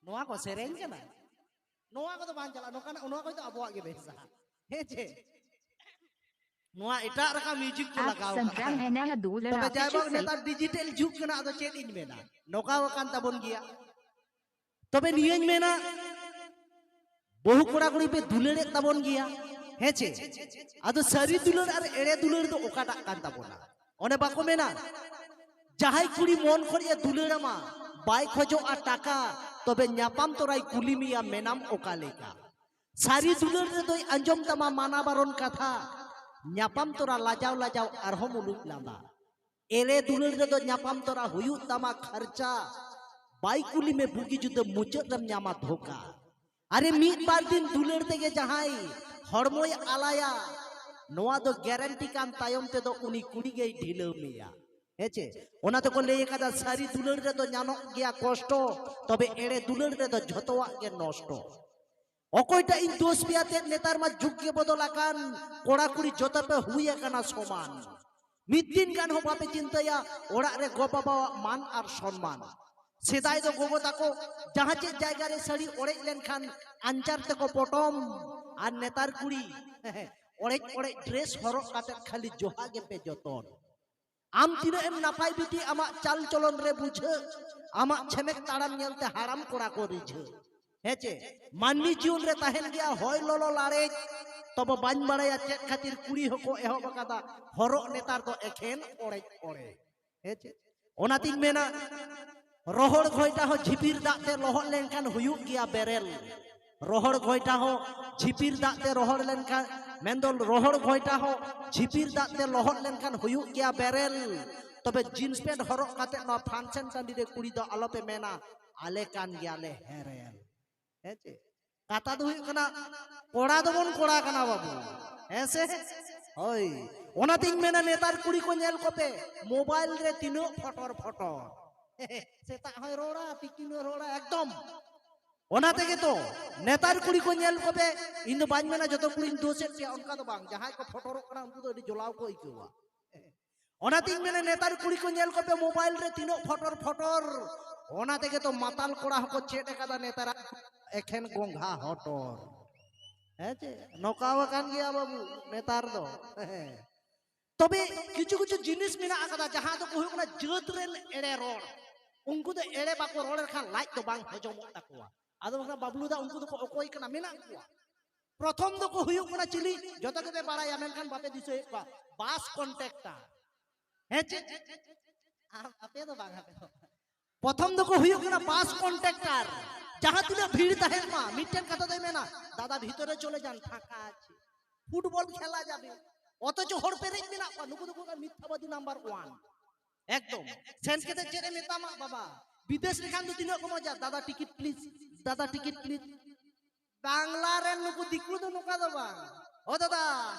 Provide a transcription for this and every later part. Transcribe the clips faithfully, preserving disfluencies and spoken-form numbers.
ᱱᱚᱣᱟ ᱠᱚ ᱥᱮᱨᱮᱧ ᱠᱟᱱᱟ, ᱱᱚᱣᱟ ᱠᱚᱫᱚ ᱵᱟᱝ ᱪᱟᱞᱟᱜᱼᱟ᱾ ᱱᱚᱝᱠᱟᱱᱟᱜ, ᱱᱚᱣᱟ ᱠᱚᱫᱚ ᱟᱵᱚᱣᱟᱜ ᱜᱮ ᱵᱮᱥᱟ᱾ ᱦᱮᱸ ᱪᱮ? ᱱᱚᱣᱟ ᱮᱴᱟᱜ ᱨᱟᱠᱟᱵ ᱢᱤᱭᱩᱡᱤᱠ ᱠᱚ आप ᱞᱟᱜᱟᱣ संग्रह ᱠᱟᱜᱼᱟ᱾ है नया दूर ᱛᱚᱵᱮ आप ᱡᱟᱭᱦᱳᱠ, से ᱱᱮᱛᱟᱨ ᱰᱤᱡᱤᱴᱟᱞ ᱡᱩᱜᱽ ᱠᱟᱱᱟ, ᱟᱫᱚ ᱪᱮᱫ ᱤᱧ ᱢᱮᱱᱟ, ᱱᱚᱝᱠᱟ ᱟᱠᱟᱱ ᱛᱟᱵᱚᱱ ᱜᱮᱭᱟ᱾ ᱛᱚᱵᱮ ᱱᱤᱭᱟᱹᱧ ᱢᱮᱱᱟ, ᱵᱟᱹᱦᱩ ᱠᱚᱲᱟ ᱠᱩᱲᱤ ᱯᱮ ᱫᱩᱞᱟᱹᱲᱮᱫ ᱛᱟᱵᱚᱱ ᱜᱮᱭᱟ, ᱦᱮᱸ ᱪᱮ? ᱟᱫᱚ ᱥᱟᱹᱨᱤ ᱫᱩᱞᱟᱹᱲ ᱟᱨ ᱮᱲᱮ ᱫᱩᱞᱟᱹᱲ ᱫᱚ ᱚᱠᱟᱴᱟᱜ ᱠᱟᱱ ᱛᱟᱵᱚᱱᱟ? ᱚᱱᱮ ᱵᱟᱠᱚ ᱢᱮᱱᱟ, ᱡᱟᱦᱟᱸᱭ ᱠᱩᱲᱤ ᱢᱚᱱ ᱠᱷᱚᱱ ᱮ ᱫᱩᱞᱟᱹᱲ ᱟᱢᱟ, ᱵᱟᱭ ᱠᱷᱚᱡᱚᱜᱼᱟ ᱴᱟᱠᱟ, ᱛᱚᱵᱮ ᱧᱟᱯᱟᱢ ᱛᱚᱨᱟᱭ ᱠᱩᱞᱤ ᱢᱮᱭᱟ, ᱢᱮᱱᱟᱢ ᱚᱠᱟ ᱞᱮᱠᱟ? ᱥᱟᱹᱨᱤ ᱫᱩᱞᱟᱹᱲ ᱨᱮᱫᱚᱭ ᱟᱸᱡᱚᱢ ᱛᱟᱢᱟ ᱢᱟᱱᱟ ᱵᱟᱨᱚᱱ ᱠᱟᱛᱷᱟ, ᱧᱟᱯᱟᱢ ᱛᱚᱨᱟ ᱞᱟᱡᱟᱣ ᱞᱟᱡᱟᱣ ᱟᱨᱦᱚᱸ ᱢᱩᱞᱩᱡ ᱞᱟᱸᱫᱟ᱾ ᱮᱲᱮ ᱫᱩᱞᱟᱹᱲ ᱨᱮᱫᱚ ᱧᱟᱯᱟᱢ ᱛᱚᱨᱟ ᱦᱩᱭᱩᱜ ᱛᱟᱢᱟ ᱠᱷᱟᱨᱪᱟ, ᱵᱟᱭ ᱠᱩᱞᱤ ᱢᱮ ᱵᱩᱜᱤ ᱡᱩᱫᱟᱹ, ᱢᱩᱪᱟᱹᱫ ᱨᱮᱢ ᱧᱟᱢᱟ ᱫᱷᱳᱠᱟ᱾ ᱟᱨᱮ, ᱢᱤᱫ ᱵᱟᱨ ᱫᱤᱱ ᱫᱩᱞᱟᱹᱲ ᱛᱮᱜᱮ ᱡᱟᱦᱟᱸᱭ ᱦᱚᱲᱢᱚᱭ ᱟᱞᱟᱭᱟ, ᱱᱚᱣᱟ ᱫᱚ ᱜᱮᱨᱮᱱᱴᱤ ᱠᱟᱱ, ᱛᱟᱭᱚᱢ ᱛᱮᱫᱚ ᱩᱱᱤ ᱠᱩᱲᱤ ᱜᱮᱭ ᱰᱷᱤᱞᱟᱹᱣ ᱢᱮᱭᱟ᱾ ᱦᱮᱸ ᱪᱮ? ᱚᱱᱟ ᱛᱮᱠᱚ ᱞᱟᱹᱭ ᱟᱠᱟᱫᱟ, ᱥᱟᱹᱨᱤ ᱫᱩᱞᱟᱹᱲ ᱨᱮᱫᱚ ᱧᱟᱢᱚᱜ ᱜᱮᱭᱟ ᱠᱚᱥᱴᱚ, ᱛᱚᱵᱮ ᱮᱲᱮ ᱫᱩᱞᱟᱹᱲ ᱨᱮᱫᱚ ᱡᱷᱚᱛᱚᱣᱟᱜ ᱜᱮ ᱱᱚᱥᱴᱚ᱾ ᱚᱠᱚᱭᱴᱟᱜ ᱤᱧ ᱫᱳᱥ ᱯᱮᱭᱟ ᱛᱮᱫ, ᱱᱮᱛᱟᱨ ᱢᱟ ᱡᱩᱜᱽ ᱜᱮ ᱵᱚᱫᱚᱞ ᱟᱠᱟᱱ, ᱠᱚᱲᱟ ᱠᱩᱲᱤ ᱡᱚᱛᱚ ᱯᱮ ᱦᱩᱭ ᱟᱠᱟᱱᱟ ᱥᱚᱢᱟᱱ᱾ ᱢᱤᱫ ᱫᱤᱱ ᱜᱟᱱ ᱦᱚᱸ ᱵᱟᱯᱮ ᱪᱤᱱᱛᱟᱹᱭᱟ ᱚᱲᱟᱜ ᱨᱮ ᱜᱚ ᱵᱟᱵᱟᱣᱟᱜ ᱢᱟᱱ ᱟᱨ ᱥᱚᱱᱢᱟᱱ᱾ ᱥᱮᱫᱟᱭ ᱫᱚ ᱜᱚᱜᱚ ᱛᱟᱠᱚ ᱡᱟᱦᱟᱸ ᱪᱮᱫ ᱡᱟᱭᱜᱟ ᱨᱮ ᱥᱟᱹᱲᱤ ᱚᱲᱮᱡ ᱞᱮᱱᱠᱷᱟᱱ ᱟᱧᱪᱟᱨ ᱛᱮᱠᱚ ᱯᱚᱴᱚᱢ, ᱟᱨ ᱱᱮᱛᱟᱨ ᱠᱩᱲᱤ ᱚᱲᱮᱡ ᱚᱲᱮᱡ ᱰᱨᱮᱥ ᱦᱚᱨᱚᱜ ᱠᱟᱛᱮ ᱠᱷᱟᱹᱞᱤ ᱡᱚᱦᱟ ᱜᱮᱯᱮ ᱡᱚᱛᱚᱱ᱾ ᱟᱢ ᱛᱤᱱᱟᱹᱜ ᱮᱢ ᱱᱟᱯᱟᱭ ᱵᱤᱴᱤ, ᱟᱢᱟᱜ ᱪᱟᱞ ᱪᱚᱞᱚᱱ ᱨᱮ ᱵᱩᱡᱷᱟᱹᱜ, ᱟᱢᱟᱜ ᱪᱷᱮᱢᱮᱠ ᱛᱟᱲᱟᱢ ᱧᱮᱞᱛᱮ ᱦᱟᱲᱟᱢ ᱠᱚᱲᱟ ᱠᱚ ᱨᱤᱡᱷᱟᱹᱜ᱾ ᱦᱮᱸ ᱪᱮ? ᱢᱟᱹᱱᱢᱤ ᱡᱤᱭᱚᱱ ᱨᱮ ᱛᱟᱦᱮᱱ ᱜᱮᱭᱟ ᱦᱚᱭ ᱞᱚᱞᱚ ᱞᱟᱲᱮᱡ᱾ ᱛᱚᱵᱮ ᱵᱟᱹᱧ ᱵᱟᱲᱟᱭᱟ ᱪᱮᱫ ᱠᱷᱟᱹᱛᱤᱨ ᱠᱩᱲᱤ ᱦᱚᱸᱠᱚ ᱮᱦᱚᱵ ᱟᱠᱟᱫᱟ ᱦᱚᱨᱚᱜ ᱱᱮᱛᱟᱨ ᱫᱚ ᱮᱠᱷᱮᱱ ᱚᱲᱮᱡ ᱚᱲᱮᱡ᱾ ᱦᱮᱸ ᱪᱮ? ᱚᱱᱟᱛᱤᱧ ᱢᱮᱱᱟ, ᱨᱚᱦᱚᱲ ᱜᱷᱚᱭᱴᱟ ᱦᱚᱸ ᱡᱷᱤᱯᱤᱨ ᱫᱟᱜ ᱛᱮ ᱞᱚᱦᱚᱫ ᱞᱮᱱᱠᱷᱟᱱ ᱦᱩᱭᱩᱜ ᱜᱮᱭᱟ ᱵᱮᱨᱮᱞ᱾ ᱨᱚᱦᱚᱲ ᱜᱷᱚᱭᱴᱟ ᱦᱚᱸ ᱡᱷᱤᱯᱤᱨ ᱫᱟᱜ ᱛᱮ ᱨᱚᱦᱚᱲ ᱞᱮᱱᱠᱷᱟᱱ, ᱢᱮᱱᱫᱚ ᱨᱚᱦᱚᱲ ᱜᱷᱚᱭᱴᱟ ᱦᱚᱸ ᱡᱷᱤᱯᱤᱨ ᱫᱟᱜ ᱛᱮ ᱞᱚᱦᱚᱫ ᱞᱮᱱᱠᱷᱟᱱ ᱦᱩᱭᱩᱜ ᱜᱮᱭᱟ ᱵᱮᱨᱮᱞ᱾ ᱛᱚᱵᱮ ᱡᱤᱱᱥ ᱯᱮᱱᱴ ᱦᱚᱨᱚᱜ ᱠᱟᱛᱮ ᱱᱚᱣᱟ ᱯᱷᱟᱱᱥᱮᱱ ᱴᱟᱺᱰᱤ ᱨᱮ ᱠᱩᱲᱤ ᱫᱚ ᱟᱞᱚᱯᱮ ᱢᱮᱱᱟ, "ᱟᱞᱮ ᱠᱟᱱ ᱜᱮᱭᱟᱞᱮ ᱦᱮᱨᱮᱞ᱾" ᱦᱮᱸ ᱪᱮ? ᱠᱟᱛᱷᱟ ᱫᱚ ᱦᱩᱭᱩᱜ ᱠᱟᱱᱟ, ᱠᱚᱲᱟ ᱫᱚᱵᱚᱱ ᱠᱚᱲᱟ ᱠᱟᱱᱟ ᱵᱟᱵᱩ, ᱦᱮᱸ ᱥᱮ? ᱦᱳᱭ, ᱚᱱᱟᱛᱤᱧ ᱢᱮᱱᱟ, ᱱᱮᱛᱟᱨ ᱠᱩᱲᱤ ᱠᱚ ᱧᱮᱞ ᱠᱚᱯᱮ, ᱢᱳᱵᱟᱭᱤᱞ ᱨᱮ ᱛᱤᱱᱟᱹᱜ ᱯᱷᱚᱴᱚᱨ ᱯᱷᱚᱴᱚᱨ᱾ ᱥᱮᱛᱟᱜ ᱦᱚᱸᱭ ᱨᱚᱲᱟ, ᱛᱤᱠᱤᱱ ᱦᱚᱸᱭ ᱨᱚᱲᱟ, ᱮᱠᱫᱚᱢ᱾ ᱚᱱᱟ ᱛᱮᱜᱮ ᱛᱚ ᱱᱮᱛᱟᱨ ᱠᱩᱲᱤ ᱠᱚ ᱧᱮᱞ ᱠᱚᱯᱮ, ᱤᱧ ᱫᱚ ᱵᱟᱹᱧ ᱢᱮᱱᱟ ᱡᱚᱛᱚ ᱠᱩᱲᱤᱧ ᱫᱳᱥᱮᱫ ᱯᱮᱭᱟ, ᱚᱱᱠᱟ ᱫᱚ ᱵᱟᱝ᱾ ᱡᱟᱦᱟᱸᱭ ᱠᱚ ᱯᱷᱚᱴᱚᱨᱚᱜ ᱠᱟᱱᱟ, ᱩᱱᱠᱩ ᱫᱚ ᱟᱹᱰᱤ ᱡᱚᱞᱟᱣ ᱠᱚ ᱟᱹᱭᱠᱟᱹᱣᱟ᱾ ᱚᱱᱟᱛᱤᱧ ᱢᱮᱱᱟ, ᱱᱮᱛᱟᱨ ᱠᱩᱲᱤ ᱠᱚ ᱧᱮᱞ ᱠᱚᱯᱮ, ᱢᱳᱵᱟᱭᱤᱞ ᱨᱮ ᱛᱤᱱᱟᱹᱜ ᱯᱷᱚᱴᱚᱨ ᱯᱷᱚᱴᱚᱨ, ᱚᱱᱟ ᱛᱮᱜᱮ ᱛᱚ ᱢᱟᱛᱟᱞ ᱠᱚᱲᱟ ᱦᱚᱸᱠᱚ ᱪᱮᱫ ᱟᱠᱟᱫᱟ ᱱᱮᱛᱟᱨᱟᱜ ᱮᱠᱷᱮᱱ ᱜᱚᱝᱜᱷᱟ ᱦᱚᱴᱚᱨ᱾ ᱦᱮᱸ ᱪᱮ? ᱱᱚᱝᱠᱟ ᱟᱠᱟᱱ ᱜᱮᱭᱟ ᱵᱟᱹᱵᱩ ᱱᱮᱛᱟᱨ ᱫᱚ᱾ ᱛᱚᱵᱮ ᱠᱤᱪᱷᱩ ᱠᱤᱪᱷᱩ ᱡᱤᱱᱤᱥ ᱢᱮᱱᱟᱜ ᱟᱠᱟᱫᱟ, ᱡᱟᱦᱟᱸ ᱫᱚᱠᱚ ᱦᱩᱭᱩᱜ ᱠᱟᱱᱟ ᱡᱟᱹᱛ ᱨᱮᱱ ᱮᱲᱮ ᱨᱚᱲ᱾ ᱩᱱᱠᱩ ᱫᱚ ᱮᱲᱮ ᱵᱟᱠᱚ ᱨᱚᱲ ᱞᱮᱠᱷᱟᱱ ᱞᱟᱡ ᱫᱚ ᱵᱟᱝ ᱦᱚᱡᱚᱢᱚᱜ ᱛᱟᱠᱚᱣᱟ᱾ ᱟᱫᱚ ᱵᱟᱠᱷᱟᱱ ᱵᱟᱵᱞᱩ ᱫᱟ ᱩᱱᱠᱩ ᱫᱚᱠᱚ ᱚᱠᱚᱭ ᱠᱟᱱᱟ? ᱢᱮᱱᱟᱜ ᱠᱚᱣᱟ᱾ ᱯᱨᱚᱛᱷᱚᱢ ᱫᱚᱠᱚ ᱦᱩᱭᱩᱜ ᱠᱟᱱᱟ ᱪᱤᱞᱤ? ᱡᱚᱛᱚ ᱜᱮᱯᱮ ᱵᱟᱲᱟᱭᱟ, ᱢᱮᱱᱠᱷᱟᱱ ᱵᱟᱯᱮ ᱫᱤᱥᱟᱹᱭᱮᱫ ᱠᱚᱣᱟ᱾ ᱵᱟᱥ ᱠᱚᱱᱴᱮᱠᱴᱟᱨ᱾ ᱦᱮᱸ ᱪᱮ? ᱟᱢ, ᱟᱯᱮ ᱫᱚ ᱵᱟᱝ, ᱟᱯᱮ ᱫᱚ᱾ ᱯᱨᱚᱛᱷᱚᱢ ᱫᱚᱠᱚ ᱦᱩᱭᱩᱜ ᱠᱟᱱᱟ ᱵᱟᱥ ᱠᱚᱱᱴᱮᱠᱴᱟᱨ᱾ ᱡᱟᱦᱟᱸ ᱛᱤᱱᱟᱹᱜ ᱵᱷᱤᱲ ᱛᱟᱦᱮᱱ ᱢᱟ, ᱢᱤᱫᱴᱮᱱ ᱠᱟᱛᱷᱟ ᱫᱚᱭ ᱢᱮᱱᱟ, "ᱫᱟᱫᱟ, ᱵᱷᱤᱛᱚᱨᱮ ᱪᱚᱞᱮ ᱡᱟᱱ, ᱯᱷᱟᱸᱠᱟ ᱟᱪᱷᱮ, ᱯᱷᱩᱴᱵᱚᱞ ᱠᱷᱮᱞᱟ ᱡᱟᱵᱮ", ᱚᱛᱷᱚᱪᱚ ᱦᱚᱲ ᱯᱮᱨᱮᱡ ᱢᱮᱱᱟᱜ ᱠᱚᱣᱟ᱾ ᱱᱩᱠᱩ ᱫᱚᱠᱚ ᱦᱩᱭᱩᱜ ᱠᱟᱱᱟ ᱢᱤᱛᱷᱟᱵᱟᱫᱤ ᱱᱟᱢᱵᱟᱨ ᱳᱣᱟᱱ᱾ ᱮᱠᱫᱚᱢ᱾ ᱥᱮᱱ ᱠᱟᱛᱮ ᱪᱮᱫ ᱮ ᱢᱮᱛᱟᱢᱟ ᱵᱟᱵᱟ? ᱵᱤᱫᱮᱥ ᱞᱮᱠᱷᱟᱱ ᱫᱚ ᱛᱤᱱᱟᱹᱜ ᱠᱚ ᱢᱚᱡᱟ, "ᱫᱟᱫᱟ ᱴᱤᱠᱤᱴ ᱯᱞᱤᱡ, ᱫᱟᱫᱟ ᱴᱤᱠᱤᱴ ᱯᱞᱤᱡ"᱾ ᱵᱟᱝᱞᱟ ᱨᱮᱱ ᱱᱩᱠᱩ ᱫᱤᱠᱩ ᱫᱚ ᱱᱚᱝᱠᱟ ᱫᱚ ᱵᱟᱝ, "ᱳ ᱫᱟᱫᱟ,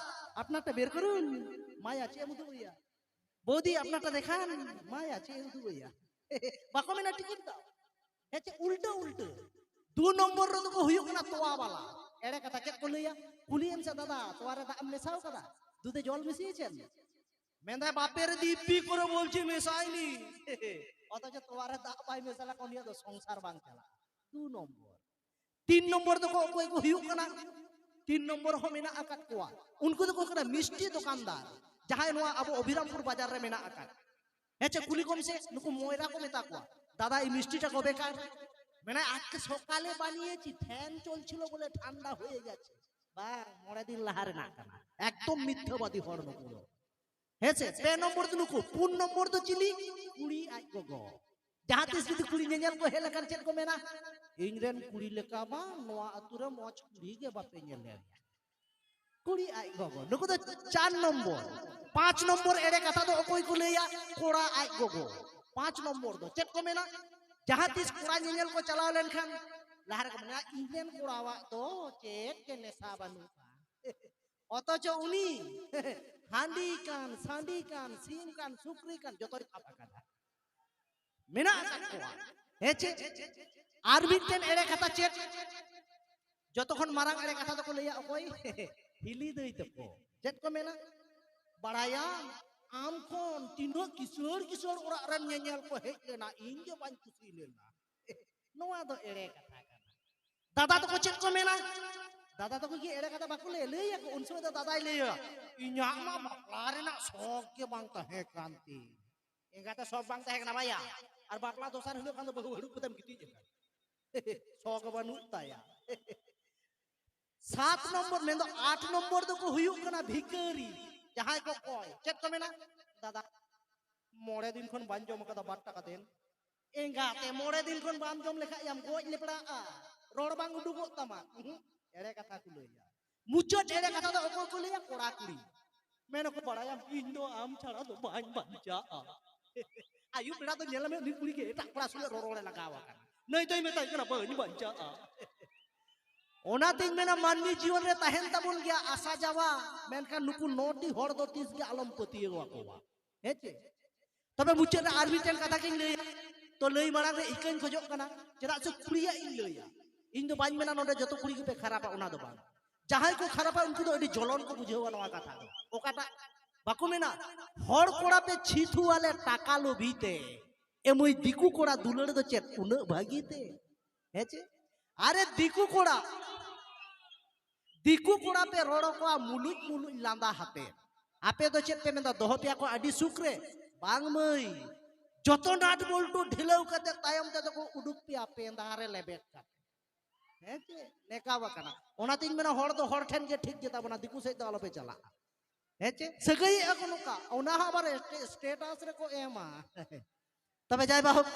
ᱟᱯᱱᱟᱨᱴᱟ ᱵᱮᱨ ᱠᱚᱨᱩᱱ, ᱢᱟᱭᱟ ᱪᱮᱫ ᱮᱢ ᱩᱫᱩᱜ ᱮᱭᱟ, ᱵᱳᱫᱤ ᱟᱯᱱᱟᱨᱴᱟ ᱫᱮᱠᱷᱟᱱ, ᱢᱟᱭᱟ ᱪᱮᱫ ᱮᱢ ᱩᱫᱩᱜ ᱮᱭᱟ", ᱵᱟᱠᱚ ᱢᱮᱱᱟ ᱴᱤᱠᱤᱴ ᱫᱟᱣ᱾ ᱦᱮᱸ ᱪᱮ? ᱩᱞᱴᱟᱹ ᱩᱞᱴᱟᱹ᱾ ᱫᱩ ᱱᱚᱢᱵᱚᱨ ᱨᱮᱫᱚ ᱠᱚ ᱦᱩᱭᱩᱜ ᱠᱟᱱᱟ ᱛᱚᱣᱟ ᱵᱟᱞᱟ᱾ ᱮᱲᱮ ᱠᱟᱛᱷᱟ ᱪᱮᱫ ᱠᱚ ᱞᱟᱹᱭᱟ? ᱠᱩᱞᱤᱭᱮᱢ ᱥᱮ, "ᱫᱟᱫᱟ, ᱛᱚᱣᱟ ᱨᱮ ᱫᱟᱜ ᱮᱢ ᱢᱮᱥᱟᱣ ᱠᱟᱫᱟ? ᱫᱩᱫᱷᱮ ᱡᱚᱞ ᱢᱤᱥᱤᱭᱮᱪᱷᱮᱱ?" ᱢᱮᱱᱫᱟᱭ, "ᱵᱟᱯᱮ ᱨᱮ ᱫᱤᱯᱤ ᱠᱚᱨᱮ ᱵᱚᱞᱪᱤ ᱢᱮᱥᱟᱭᱱᱤ", ᱚᱛᱷᱚᱪᱚ ᱛᱚᱣᱟ ᱨᱮ ᱫᱟᱜ ᱵᱟᱭ ᱢᱮᱥᱟ ᱞᱮᱠᱷᱟᱱ ᱩᱱᱤᱭᱟᱜ ᱫᱚ ᱥᱚᱝᱥᱟᱨ ᱵᱟᱝ ᱪᱟᱞᱟᱜᱼᱟ᱾ ᱫᱩ ᱱᱚᱢᱵᱚᱨ᱾ ᱛᱤᱱ ᱱᱚᱢᱵᱚᱨ ᱫᱚᱠᱚ ᱚᱠᱚᱭ ᱠᱚ ᱦᱩᱭᱩᱜ ᱠᱟᱱᱟ? ᱛᱤᱱ ᱱᱚᱢᱵᱚᱨ ᱦᱚᱸ ᱢᱮᱱᱟᱜ ᱟᱠᱟᱫ ᱠᱚᱣᱟ᱾ ᱩᱱᱠᱩ ᱫᱚᱠᱚ ᱦᱩᱭᱩᱜ ᱠᱟᱱᱟ ᱢᱤᱥᱴᱤ ᱫᱚᱠᱟᱱᱫᱟᱨ, ᱡᱟᱦᱟᱸᱭ ᱱᱚᱣᱟ ᱟᱵᱚ ᱚᱵᱷᱤᱨᱟᱢᱯᱩᱨ ᱵᱟᱡᱟᱨ ᱨᱮ ᱢᱮᱱᱟᱜ ᱟᱠᱟᱫ᱾ ᱦᱮᱸ ᱪᱮ? ᱠᱩᱞᱤ ᱠᱚᱢ ᱥᱮ, ᱱᱩᱠᱩ ᱢᱚᱭᱨᱟ ᱠᱚ ᱢᱮᱛᱟ ᱠᱚᱣᱟ, "দাদা, এই মিষ্টিটা কবেকার?" ᱢᱮᱱᱟ, "আজকে সকালে বানিয়েছি, ফ্যান চলছিল বলে ঠান্ডা হয়ে গেছে।" ᱵᱟᱝ, ᱢᱚᱬᱮ ᱫᱤᱱ ᱞᱟᱦᱟ ᱨᱮᱱᱟᱜ ᱠᱟᱱᱟ᱾ ᱮᱠᱫᱚᱢ ᱢᱤᱛᱷᱟᱹᱵᱟᱫᱤ ᱦᱚᱲ ᱱᱩᱠᱩ ᱫᱚ᱾ ᱦᱮᱸ ᱥᱮ? ᱯᱮ ᱱᱚᱢᱵᱚᱨ ᱫᱚ ᱱᱩᱠᱩ᱾ ᱯᱩᱱ ᱱᱚᱢᱵᱚᱨ ᱫᱚ ᱪᱤᱞᱤ? ᱠᱩᱲᱤ ᱟᱡ ᱜᱚᱜᱚ᱾ ᱡᱟᱦᱟᱸ ᱛᱤᱥ ᱡᱩᱫᱤ ᱠᱩᱲᱤ ᱧᱮᱧᱮᱞ ᱠᱚ ᱦᱮᱡ ᱞᱮᱱᱠᱷᱟᱱ ᱪᱮᱫ ᱠᱚ ᱢᱮᱱᱟ? "ᱤᱧ ᱨᱮᱱ ᱠᱩᱲᱤ ᱞᱮᱠᱟ ᱵᱟᱝ, ᱱᱚᱣᱟ ᱟᱹᱛᱩ ᱨᱮ ᱢᱚᱡᱽ ᱠᱩᱲᱤ ᱜᱮ ᱵᱟᱯᱮ ᱧᱮᱞ ᱧᱟᱢᱟ᱾" ᱠᱩᱲᱤ ᱟᱡ ᱜᱚᱜᱚ᱾ ᱱᱩᱠᱩ ᱫᱚ ᱪᱟᱨ ᱱᱚᱢᱵᱚᱨ᱾ ᱯᱟᱸᱪ ᱱᱚᱢᱵᱚᱨ ᱮᱲᱮ ᱠᱟᱛᱷᱟ ᱫᱚ ᱚᱠᱚᱭ ᱠᱚ ᱞᱟᱹᱭᱟ? ᱠᱚᱲᱟ ᱟᱡ ᱜᱚᱜᱚ᱾ ᱯᱟᱸᱪ ᱱᱚᱢᱵᱚᱨ ᱫᱚ ᱪᱮᱫ ᱠᱚ ᱢᱮᱱᱟ? ᱡᱟᱦᱟᱸ ᱛᱤᱥ ᱠᱚᱲᱟ ᱧᱮᱧᱮᱞ ᱠᱚ ᱪᱟᱞᱟᱣ ᱞᱮᱱᱠᱷᱟᱱ ᱞᱟᱦᱟ ᱨᱮᱠᱚ ᱢᱮᱱᱟ, "ᱤᱧ ᱨᱮᱱ ᱠᱚᱲᱟᱣᱟᱜ ᱫᱚ ᱪᱮᱫ ᱜᱮ ᱱᱮᱥᱟ ᱵᱟᱹᱱᱩᱜᱼᱟ", ᱚᱛᱷᱚᱪᱚ ᱩᱱᱤ ᱦᱟᱺᱰᱤ ᱠᱟᱱ, ᱥᱟᱺᱰᱤ ᱠᱟᱱ, ᱥᱤᱢ ᱠᱟᱱ, ᱥᱩᱠᱨᱤ ᱠᱟᱱ, ᱡᱚᱛᱚᱭ ᱥᱟᱵ ᱟᱠᱟᱫᱟ᱾ ᱢᱮᱱᱟᱜ ᱟᱠᱟᱫ ᱠᱚᱣᱟ᱾ ᱦᱮᱸ ᱪᱮ? ᱟᱨ ᱢᱤᱫᱴᱮᱱ ᱮᱲᱮ ᱠᱟᱛᱷᱟ ᱪᱮᱫ? ᱡᱚᱛᱚ ᱠᱷᱚᱱ ᱢᱟᱨᱟᱝ ᱮᱲᱮ ᱠᱟᱛᱷᱟ ᱫᱚᱠᱚ ᱞᱟᱹᱭᱟ ᱚᱠᱚᱭ? ᱦᱤᱞᱤ ᱫᱟᱹᱭ ᱛᱟᱠᱚ᱾ ᱪᱮᱫ ᱠᱚ ᱢᱮᱱᱟ? ᱵᱟᱲᱟᱭᱟᱢ, ᱟᱢ ᱠᱷᱚᱱ ᱛᱤᱱᱟᱹᱜ ᱠᱤᱥᱟᱹᱬ ᱠᱤᱥᱟᱹᱬ ᱚᱲᱟᱜ ᱨᱮᱱ ᱧᱮᱧᱮᱞ ᱠᱚ ᱦᱮᱡ ᱞᱮᱱᱟ, ᱤᱧ ᱜᱮ ᱵᱟᱹᱧ ᱠᱩᱥᱤ ᱞᱮᱱᱟ᱾ ᱱᱚᱣᱟ ᱫᱚ ᱮᱲᱮ ᱠᱟᱛᱷᱟ ᱠᱟᱱᱟ᱾ ᱫᱟᱫᱟ ᱛᱟᱠᱚ ᱪᱮᱫ ᱠᱚ ᱢᱮᱱᱟ? ᱫᱟᱫᱟ ᱛᱟᱠᱚ ᱠᱤ ᱮᱲᱮ ᱠᱟᱛᱷᱟ ᱵᱟᱠᱚ ᱞᱟᱹᱭᱟ? ᱞᱟᱹᱭ ᱟᱠᱚ, ᱩᱱ ᱥᱚᱢᱚᱭ ᱫᱚ ᱫᱟᱫᱟᱭ ᱞᱟᱹᱭᱟ, "ᱤᱧᱟᱹᱜ ᱢᱟ ᱵᱟᱯᱞᱟ ᱨᱮᱱᱟᱜ ᱥᱚᱠ ᱜᱮ ᱵᱟᱝ ᱛᱟᱦᱮᱸ ᱠᱟᱱ ᱛᱤᱧ᱾" ᱮᱸᱜᱟᱛᱮ ᱥᱚᱠ ᱵᱟᱝ ᱛᱟᱦᱮᱸ ᱠᱟᱱᱟ ᱵᱟᱭᱟ, ᱟᱨ ᱵᱟᱯᱞᱟ ᱫᱚᱥᱟᱨ ᱦᱤᱞᱳᱜ ᱠᱷᱟᱱ ᱫᱚ ᱵᱟᱹᱦᱩ ᱦᱟᱹᱨᱩᱵ ᱠᱟᱛᱮᱢ ᱜᱤᱛᱤᱡ ᱟᱠᱟᱱ᱾ ᱥᱚᱠ ᱵᱟᱹᱱᱩᱜ ᱛᱟᱭᱟ᱾ ᱥᱟᱛ ᱱᱚᱢᱵᱚᱨ, ᱢᱮᱱᱫᱚ ᱟᱴ ᱱᱚᱢᱵᱚᱨ ᱫᱚᱠᱚ ᱦᱩᱭᱩᱜ ᱠᱟᱱᱟ ᱵᱷᱤᱠᱟᱹᱨᱤ, ᱡᱟᱦᱟᱸᱭ ᱠᱚ ᱠᱚᱭ᱾ ᱪᱮᱫ ᱠᱚ ᱢᱮᱱᱟ? "ᱫᱟᱫᱟ, ᱢᱚᱬᱮ ᱫᱤᱱ ᱠᱷᱚᱱ ᱵᱟᱹᱧ ᱡᱚᱢ ᱟᱠᱟᱫᱟ, ᱵᱟᱨ ᱴᱟᱠᱟ ᱫᱮᱱ᱾" ᱮᱸᱜᱟᱛᱮ, ᱢᱚᱬᱮ ᱫᱤᱱ ᱠᱷᱚᱱ ᱵᱟᱢ ᱡᱚᱢ ᱞᱮᱠᱷᱟᱡ ᱭᱟᱢ ᱜᱚᱡ ᱞᱮᱯᱲᱟᱜᱼᱟ, ᱨᱚᱲ ᱵᱟᱝ ᱩᱰᱩᱠᱚᱜ ᱛᱟᱢᱟ᱾ ᱩᱦᱩᱸ, ᱮᱲᱮ ᱠᱟᱛᱷᱟ ᱠᱚ ᱞᱟᱹᱭᱟ᱾ ᱢᱩᱪᱟᱹᱫ ᱮᱲᱮ ᱠᱟᱛᱷᱟ ᱫᱚ ᱚᱠᱚᱭ ᱠᱚ ᱞᱟᱹᱭᱟ? ᱠᱚᱲᱟ ᱠᱩᱲᱤ᱾ ᱢᱮᱱ ᱟᱠᱚ, "ᱵᱟᱲᱟᱭᱟᱢ, ᱤᱧ ᱫᱚ ᱟᱢ ᱪᱷᱟᱲᱟ ᱫᱚ ᱵᱟᱹᱧ ᱵᱟᱧᱪᱟᱜᱼᱟ᱾" ᱟᱭᱩᱵ ᱵᱮᱲᱟ ᱫᱚ ᱧᱮᱞ ᱢᱮ, ᱩᱱᱤ ᱠᱩᱲᱤ ᱜᱮ ᱮᱴᱟᱜ ᱠᱚᱲᱟ ᱥᱚᱸᱜᱮ ᱨᱚᱨᱚᱲ ᱮ ᱞᱟᱜᱟᱣ ᱟᱠᱟᱱᱟ, ᱱᱟᱹᱭ ᱫᱚᱭ ᱢᱮᱛᱟᱭ ᱠᱟᱱᱟ, "ᱵᱟᱹᱧ ᱵᱟᱧᱪᱟᱜᱼᱟ᱾" ᱚᱱᱟᱛᱤᱧ ᱢᱮᱱᱟ, ᱢᱟᱹᱱᱢᱤ ᱡᱤᱭᱚᱱ ᱨᱮ ᱛᱟᱦᱮᱱ ᱛᱟᱵᱚᱱ ᱜᱮᱭᱟ ᱟᱥᱟ ᱡᱟᱣᱟ, ᱢᱮᱱᱠᱷᱟᱱ ᱱᱩᱠᱩ ᱱᱚᱴᱤ ᱦᱚᱲ ᱫᱚ ᱛᱤᱥ ᱜᱮ ᱟᱞᱚᱢ ᱯᱟᱹᱛᱭᱟᱹᱣ ᱟᱠᱚᱣᱟ᱾ ᱦᱮᱸ ᱪᱮ? ᱛᱚᱵᱮ ᱢᱩᱪᱟᱹᱫ ᱨᱮ ᱟᱨ ᱢᱤᱫᱴᱮᱱ ᱠᱟᱛᱷᱟ ᱜᱤᱧ ᱞᱟᱹᱭᱟ᱾ ᱛᱚ, ᱞᱟᱹᱭ ᱢᱟᱲᱟᱝ ᱨᱮ ᱤᱠᱟᱹᱧ ᱠᱷᱚᱡᱚᱜ ᱠᱟᱱᱟ, ᱪᱮᱫᱟᱜ ᱥᱮ ᱠᱩᱲᱤᱭᱟᱜ ᱤᱧ ᱞᱟᱹᱭᱟ᱾ ᱤᱧ ᱫᱚ ᱵᱟᱹᱧ ᱢᱮᱱᱟ ᱱᱚᱰᱮ ᱡᱚᱛᱚ ᱠᱩᱲᱤ ᱜᱮᱯᱮ ᱠᱷᱟᱨᱟᱯᱟ, ᱚᱱᱟ ᱫᱚ ᱵᱟᱝ᱾ ᱡᱟᱦᱟᱸᱭ ᱠᱚ ᱠᱷᱟᱨᱟᱯᱟ, ᱩᱱᱠᱩ ᱫᱚ ᱟᱹᱰᱤ ᱡᱚᱞᱚᱱ ᱠᱚ ᱵᱩᱡᱷᱟᱹᱣᱟ ᱱᱚᱣᱟ ᱠᱟᱛᱷᱟ ᱫᱚ᱾ ᱚᱠᱟᱴᱟᱜ ᱵᱟᱠᱚ ᱢᱮᱱᱟ, "ᱦᱚᱲ ᱠᱚᱲᱟ ᱯᱮ ᱪᱷᱤᱛᱩ ᱟᱞᱮ ᱴᱟᱠᱟ ᱞᱳᱵᱷᱤ ᱛᱮ, ᱮᱢᱟᱹᱭ ᱫᱤᱠᱩ ᱠᱚᱲᱟ ᱫᱩᱞᱟᱹᱲ ᱫᱚ ᱪᱮᱫ ᱩᱱᱟᱹᱜ ᱵᱷᱟᱹᱜᱤ ᱛᱮ?" ᱦᱮᱸ ᱪᱮ? ᱟᱨᱮ ᱫᱤᱠᱩ ᱠᱚᱲᱟ, ᱫᱤᱠᱩ ᱠᱚᱲᱟ ᱯᱮ ᱨᱚᱲ ᱟᱠᱚᱣᱟ ᱢᱩᱞᱩᱡ ᱢᱩᱞᱩᱡ ᱞᱟᱸᱫᱟ ᱦᱟᱛᱮ᱾ ᱟᱯᱮ ᱫᱚ ᱪᱮᱫ ᱯᱮ ᱢᱮᱱᱫᱟ? ᱫᱚᱦᱚ ᱯᱮᱭᱟ ᱠᱚ ᱟᱹᱰᱤ ᱥᱩᱠ ᱨᱮ? ᱵᱟᱝ ᱢᱟᱹᱭ, ᱡᱚᱛᱚ ᱱᱟᱴ ᱵᱚᱞᱴᱩ ᱰᱷᱤᱞᱟᱹᱣ ᱠᱟᱛᱮ ᱛᱟᱭᱚᱢ ᱛᱮᱫᱚ ᱠᱚ ᱩᱰᱩᱠ ᱯᱮᱭᱟ ᱯᱮᱸᱫᱟ ᱨᱮ ᱞᱮᱵᱮᱫ ᱠᱟᱛᱮ᱾ ᱦᱮᱸ ᱪᱮ? ᱱᱮᱠᱟᱣ ᱟᱠᱟᱱᱟ᱾ ᱚᱱᱟᱛᱤᱧ ᱢᱮᱱᱟ, ᱦᱚᱲ ᱫᱚ ᱦᱚᱲ ᱴᱷᱮᱱ ᱜᱮ ᱴᱷᱤᱠ ᱜᱮᱛᱟ ᱵᱚᱱᱟ, ᱫᱤᱠᱩ ᱥᱮᱫ ᱫᱚ ᱟᱞᱚᱯᱮ ᱪᱟᱞᱟᱜᱼᱟ᱾ ᱦᱮᱸ ᱪᱮ? ᱥᱟᱹᱜᱟᱹᱭᱮᱜᱼᱟ ᱠᱚ ᱱᱚᱝᱠᱟ, ᱚᱱᱟ ᱦᱚᱸ ᱟᱵᱟᱨ ᱥᱴᱮ-, ᱥᱴᱮᱴᱟᱥ ᱨᱮᱠᱚ ᱮᱢᱟ᱾ ᱛᱚᱵᱮ ᱡᱟᱭ ᱵᱟᱦᱳᱠ,